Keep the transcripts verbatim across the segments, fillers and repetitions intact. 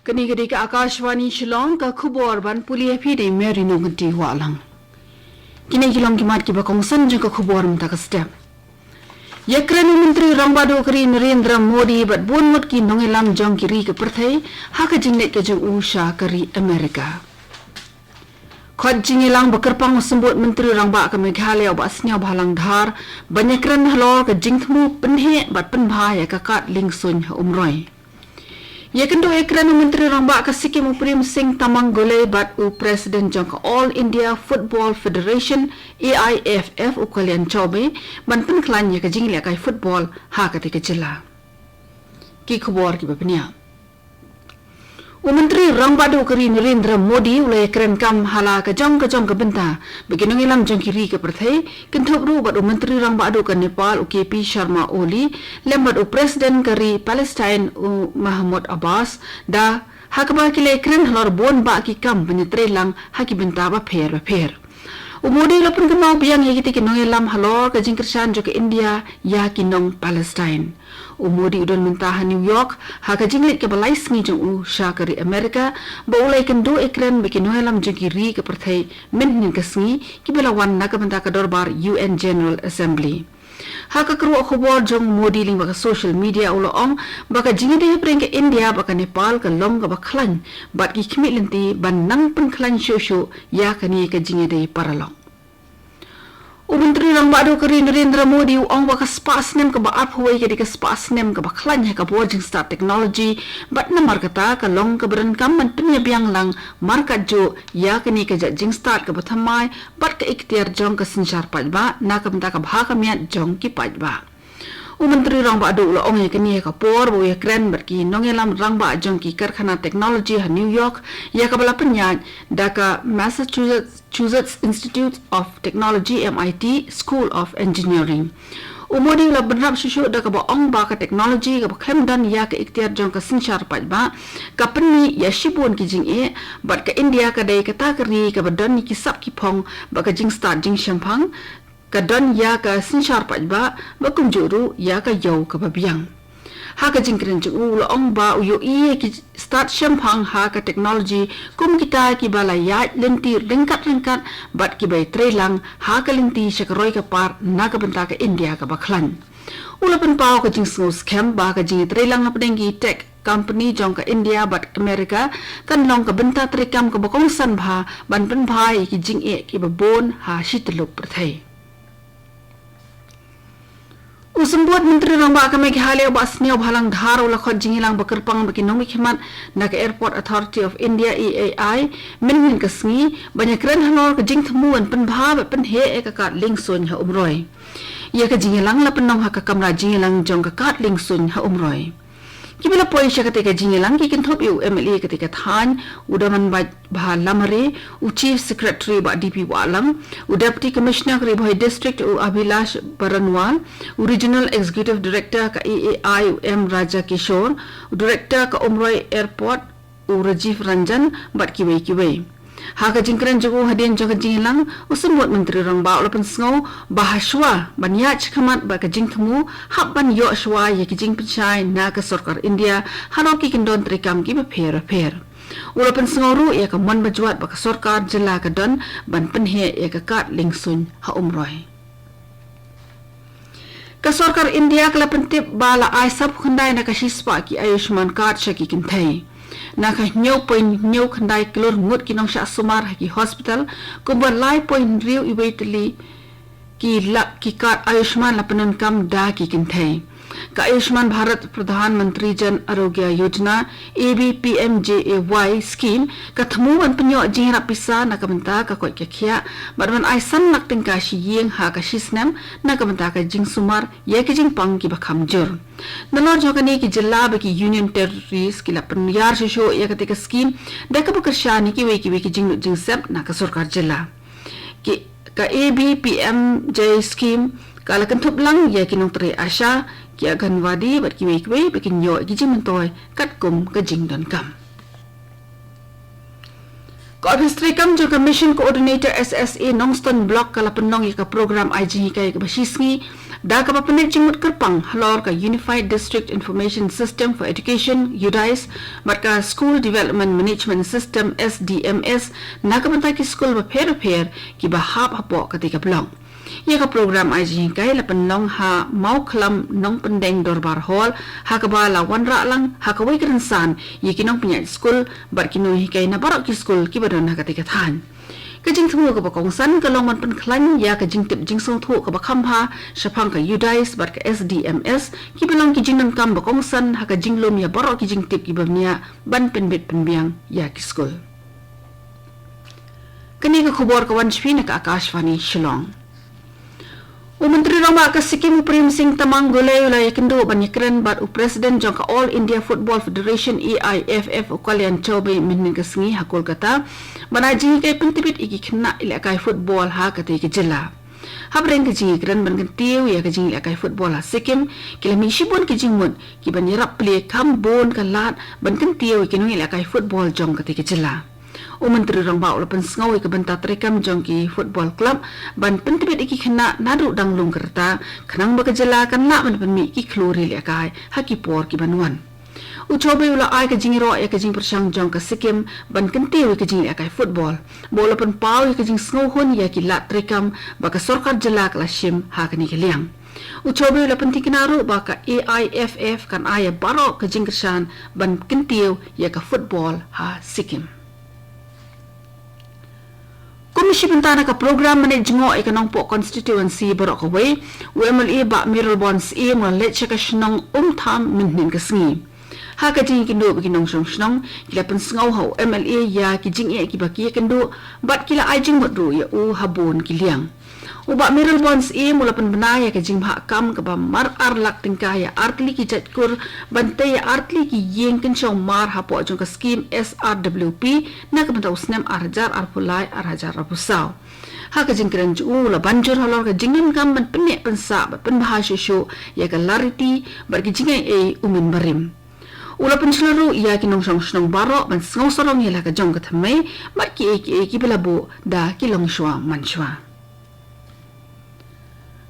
Kane ka dei ka Akashvani Shillong, ka khubor ban pule ïa phi da i Mary Nongkynti Wahlang. Kine ki long ki mat kiba kongsan jong ka khubor mynta ka step. Ïakren u Myntri Rangbah Duh ka ri Narendra Modi bad bun ngut ki nongïalam jong ki ri ka pyrthei ha ka jingleit ka jong u sha ka ri Amerika. Khot jingïalang ba kyrpang u Symbud Myntri Rangbah ka Meghalaya u Bah Sniawbhalang Dhar ban ïakren halor ka jingthmu pynheh bad pynbha ïa ka kad liengsuiñ ha Umroi. Ïakynduh ïakren u Myntri Rangbah ka Sikkim u Prem Singh Tamang Golay bad u President jong ka All India Football Federation, A I F F, u Kalyan Chaubey ban pynkhlaiñ ïa ka jingïalehkai football ha katei ka jylla. Ki khubor kiba bniah. U Myntri Rangbah Duh ka ri Narendra Modi u la ïakren kam ha la ka jong ka jong ka bynta bad ki nongïalam jong ki ri ka pyrthei, kynthup ruh bad u Myntri Rangbah Duh ka Nepal u K P Sharma Oli lem bad u President ka ri Palestine u Mahmoud Abbas, da ha kaba ki la ïakren halor bun bah ki kam ban ïatreilang ha ki bynta bapher bapher. U Modi u la pynkynmaw biang ïa kitei ki nongïalam halor ka jingkyrshan jong ka India ïa ki nong Palestine. U Modi u don mynta ha New York ha ka jingleit kaba lai sngi jong u sha ka ri Amerika, ba u la ïakynduh ïakren bad ki nongïalam jong ki ri ka pyrthei mynhynnin ka sngi kiba la wan na ka bynta ka dorbar U N General Assembly. Ha ka kyrwoh khubor jong u Modi lyngba ka social media u la ong ba ka jingïadei hapdeng ka India bad ka Nepal ka long kaba khlaiñ bad ki khmih lynti ban nang pynkhlaiñ shuh shuh ïa kane ka jingïadei paralok. U Myntri Rangbah Duh ka ri Narendra Modi u ong ba ka spah snem kaba arphew wei ka dei ka spah snem kaba khlaiñ ha ka bor jingstad technology, bad namar kata ka long kaba donkam ban pynïabiang lang markatjuh ïa kane ka jait jingstad kaba thymmai bad ka iktiar jong ka synshar paidbah na ka bynta ka bha ka miat jong ki paidbah. U Myntri Rangbah Duh u la ong ïa kane ha ka por ba u ïakren bad ki nongïalam rangbah jong ki karkhana technology ha New York, ïa kaba la pynïaid da ka Massachusetts Institute of Technology, M I T, School of Engineering. U Modi u la bynrap shuh shuh da kaba ong ba ka technology kaba khlem don ïa ka iktiar jong ka synshar paidbah ka pynmih ïa shibun ki jingeh, bad ka India ka dei kata ka ri kaba don ïa ki sap ki phong bad ka jingstad jingshemphang, ka don ïa ka synshar paidbah bad kumjuh ruh ïa ka ïew kaba biang. Ha ka jingkren jong u u la ong ba u ïohi ïa ki stad shemphang ha ka technology kum kita kiba la ïaid lynti ryngkat ryngkat bad kiba ïatreilang ha ka lynti sha ka roi ka par na ka bynta ka India kaba khlaiñ. U la pynpaw ka jingsngew skhem ba ka jingïatreilang hapdeng ki tech company jong ka India bad Amerika kan long ka bynta treikam kaba kongsan bha ban pynbha ïa ki jingeh kiba bun ha shi tylli ki pyrthei. U Symbud Myntri Rangbah ka Meghalaya u Bah Sniawbhalang Dhar u la khot jingïalang ba kyrpang bad ki nongmihkhmat na ka Airport Authority of India, A A I, mynhynnin ka sngi ban ïakren halor ka jingthmu ban pynbha bad pynheh ïa ka kad liengsuiñ ha Umroi. Ïa ka jingïalang la pynlong ha ka kamra jingïalang jong ka kad liengsuiñ ha Umroi. Kiba la poi sha katei ka jingïalang ki kynthup ïa u M L A katei ka thaiñ, u Damanbait Bha Lamare, u Chief Secretary Bah D P Wahlang, u Deputy Commissioner ka Ri Bhoi District u Abhilash Baranwal, u Regional Executive Director ka A A I u M Raja Kishore, u Director ka Umroi Airport u Rajiv Ranjan bad kiwei kiwei. Ha ka jingkren jong u hadien jong ka jingïalang, u Symbud Myntri Rangbah u la pynsngew ba hashwa ban ïaid shakhmat bad ka jingthmu hap ban ïoh shuwa ïa ki jingpynshai na ka sorkar India halor ki kyndon treikam kiba pher bapher. U la pynsngew ruh ïa ka mon bajwat ba ka sorkar jylla ka don ban pynheh ïa ka kad liengsuiñ ha Umroi. Ka sorkar India ka la pyntip ba la ai saphew khyndai na ka shispah ki Ayushman Card sha ki kynthei. Na ka hynñiew point hynñiew khyndai klur ngut ki nongshah sumar ha ki hospital, kumba lai point hynriew wei tylli ki lak ki card Ayushman la pyndonkam da ki kynthei. Ka Ayushman Bharat Pradhan Mantri Jan Arogya Yojana, A B P M J A Y scheme, ka thmu ban pynïoh jingïarap pisa na ka bynta ka koit ka khiah bad ban ai san lak tyngka shi ïing ha ka shi snem na ka bynta ka jingsumar ïa ki jingpang kiba kham jur. Nalor jong kane, ki jylla bad ki Union Territories ki la pynïar shuh shuh ïa katei ka scheme da kaba kyrshan ïa kiwei kiwei ki jinglut jingsep na ka sorkar jylla. Ki, ka A B P M J scheme ka la kynthup lang ïa ki nongtrei ASHA, ki Anganwadi bad kiwei kiwei ba kin ïoh ïa ki jingmyntoi katkum ka jingdonkam. Ka ophis treikam jong ka Mission Coordinator S S A Nongstoiñ Block ka la pynlong ïa ka program ai jinghikai kaba shisngi da kaba pynleit jingmut kyrpang halor ka Unified District Information System for Education, UDISE, bad ka School Development Management System, S D M S, na ka bynta ki skul bapher bapher kiba hap hapoh katei ka block. Ïa ka program ai jinghikai la pynlong ha Mawkhlam Nongpyndeng Dorbar Hall, ha kaba la wanrah lang ha kawei ka rynsan ïa ki nongpynïaid skul bad ki nonghikai na baroh ki skul kiba don ha katei ka thaiñ. Ka jingthmu kaba kongsan ka long ban pynkhlaiñ ïa ka jingtip jingsngewthuh kaba kham bha shaphang ka UDISE bad ka S D M S, kiba long ki jingdonkam ba kongsan ha ka jinglum ïa baroh ki jingtip kiba bniah ban pynbit pynbiang ïa ki skul. Kane ka khubor ka wan sha phi na ka Akashvani Shillong. U Myntri Rangbah ka Sikkim u Prem Singh Tamang Golay u la ïakynduh ban ïakren bad u President jong ka All India Football Federation, A I F F, u Kalyan Chaubey mynhynnin ka sngi ha Kolkata ban ai jinghikai pyntbit ïa ki khynnah ïalehkai football ha katei ka jylla. Hapdeng ka jingïakren ban kyntiew ïa ka jingïalehkai football ha Sikkim, ki la mih shibun ki jingmut kiban ïarap plie kham bun ka lad ban kyntiew ïa ki nongïalehkai football jong katei ka jylla. U Myntri Rangbah u la pynsngew ïa ka bynta treikam jong ki football club ban pyntbit ïa ki khynnah naduh dang lung ka rta, khnang ba ka jylla kan lah ban pynmih ki khlur ïalehkai ha ki por kiban wan. U Chaubey u la ai ka jingïaroh ïa ka jingpyrshang jong ka Sikkim ban kyntiew ïa ka jingïalehkai football, bad u la pynpaw ïa ka jingsngewhun ïa ki lad treikam ba ka sorkar jylla ka la shim ha kane ka liang. U Chaubey u la pynthikna ruh ba ka A I F F kan ai ïa baroh ka jingkyrshan ban kyntiew ïa ka football ha Sikkim. Kum shi bynta na ka program ban leit jngoh ïa ka Nongpoh constituency baroh kawei, u M L A Bah Mayralborn Syiem u la leit sha ka shnong Umtham mynhynnin ka sngi. Ha ka jingïakynduh bad ki nongshong shnong, ki la pynsngew ha u M L A ïa ki jingeh kiba ki ïakynduh, bad ki la ai jingmut ruh ïa u ha bun ki liang. U Bah Mayralborn Syiem u la pynbna ïa ka jingbthah kam kaba mar ar lak tyngka ïa artylli ki jait kur ban tei ïa artylli ki ïing kynshew mar hapoh jong ka skhim S R W P na ka bynta u snem ar hajar arphew lai ar hajar arphew saw. Ha ka jingkren jong u, u la ban jur halor ka jingdonkam ban pynneh pynsah bad pynbha shuh shuh ïa ka lariti bad ki jingaiei u mynbarim. U la pynshlur ruh ïa ki nongshong shnong baroh ban sngew sarong ïa la ka jong ka thymmai bad kiei kiei kiba la buh da ki longshuwa manshuwa.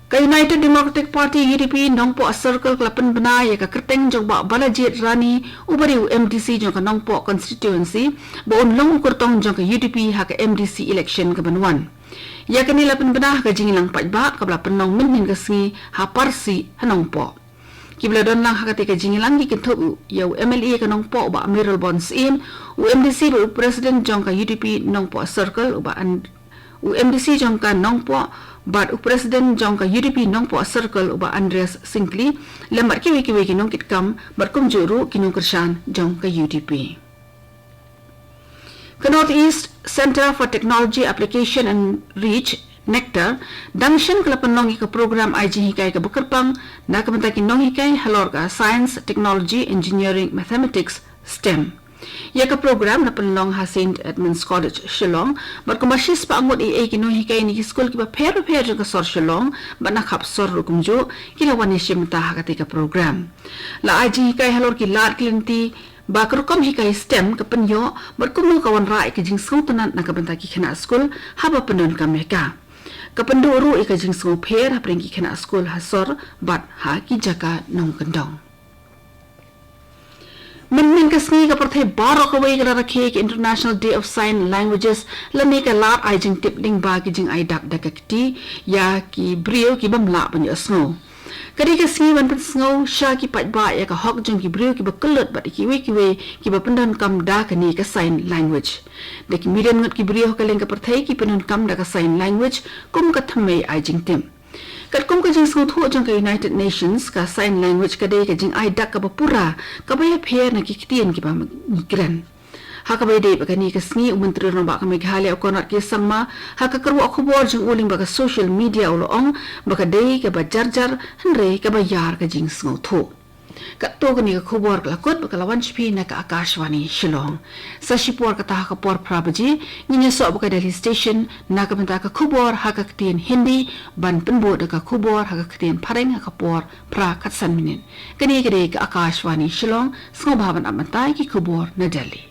Ka United Democratic Party, U D P, Nongpoh Circle ka la pynbna ïa ka kyrteng jong Bah Balajied Rani, uba dei u M D C jong ka Nongpoh constituency, ba un long u kyrtong jong ka U D P ha ka M D C election kaban wan. Ïa kane la pynbna ha ka jingïalang paidbah kaba la pynlong mynhynnin ka sngi ha Parsih ha Nongpoh. Kiba la don lang ha katei ka jingïalang ki kynthup ïa u M L A ka Nongpoh Bah Mayralborn Syiem, u M D C bad u President jong ka U D P Nongpoh Circle u Bah An-, u M D C jong ka Nongpoh bad u President jong ka U D P Nongpoh Circle u Bah Andreas Syngkli, lem bad kiwei kiwei ki nongkitkam bad kumjuh ruh ki nongkyrshan jong ka U D P. Ka North East Centre for Technology Application and Reach, NECTAR, dang shen ka la pynlong ïa ka program ai jinghikai kaba kyrpang na ka bynta ki nonghikai halor ka Science, Technology, Engineering, Mathematics, STEM. Ïa ka program la pynlong ha Saint Edmund's College, Shillong, bad kumba shispah ngut eiei ki nonghikai na ki skul kiba pher bapher jong ka sor Shillong bad na khap sor ruh kumjuh ki la wan ïashim bynta ha katei ka program. La ai jinghikai halor ki lad ki lynti ba ka rukom hikai STEM ka pynïoh bad kumno ka wanrah ïa ka jingsngewtynnat na ka bynta ki khynnah skul haba pyndonkam ïa ka. Ka pynduh ruh ïa ka jingsngewpher hapdeng ki khynnah skul ha sor bad ha ki jaka nongkyndong. Mynhynnin ka sngi ka pyrthei baroh kawei ka la rakhe ïa ka International Day of Sign Languages, lane ka lad ai jingtip lyngba ki jingai dak da ka kti ïa ki briew ki bym lah ban ïohsngew. Ka dei ka sngi ban pynsngew sha ki paidbah ïa ka hok jong ki briew kiba kyllut bad ïa kiwei kiwei kiba pyndonkam da kane ka sign language. Da ki million ngut ki briew ha kylleng ka pyrthei ki pyndonkam da ka sign language kum ka thymmei ai jingtip. Katkum ka jingsngewthuh jong ka United Nations, ka sign language ka dei ka jingai dak kaba pura, kaba ïapher na ki ktien kiba ngi kren. Ha kaba ïadei bad kane ka sngi, u Myntri Rangbah ka Meghalaya, u Conrad K Sangma, ha ka kyrwoh khubor jong u lyngba ka social media u la ong ba ka dei kaba jarjar, hynrei kaba ïar ka jingsngewthuh. Katto kane ka khubor ka la kut bad ka la wan sha phi na ka Akashvani Shillong. Sa shipor kata ha ka por phra baje, ngin ïasoh bad ka Delhi Station na ka bynta ka khubor ha ka ktien Hindi, ban pynbud da ka khubor ha ka ktien Phareng ha ka por phra khatsan minit. Kane ka dei ka Akashvani Shillong, sngewbha ban ap batai ki khubor na Delhi.